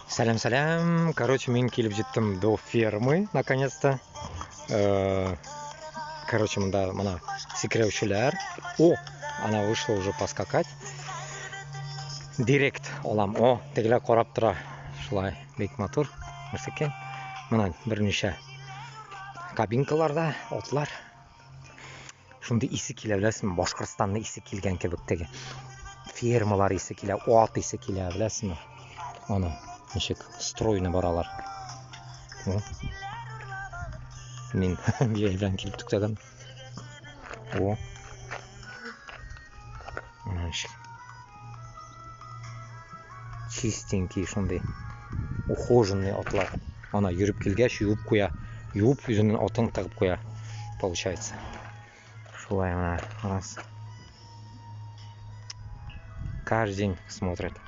Сәлам, сәлам. Короче, мин килеп җиттем до фермы, наконец-то. Короче, монда менә сикерәүчеләр. О, она вышла уже поскакать. Директ алам. О, тегеләр карап тора. Шулай, бик матур. Нәрсәкәй. Менә берничә кабинкаларда атлар. Шундый исе килә, беләсеңме? Башкортстанны исе килгән кебек теге. Фермалар исе килә, ат исе килә, беләсеңме? Аны ничек стройно баралар. О. Мин бия белән килеп туктадым. О. Менә ничек. Чистенький шундый ухоженный атлар. Ана йөреп килгәч, юып куя. Юып үзенең атын тыгып куя. Получается. Шулай менә раз. Каждый день смотрят.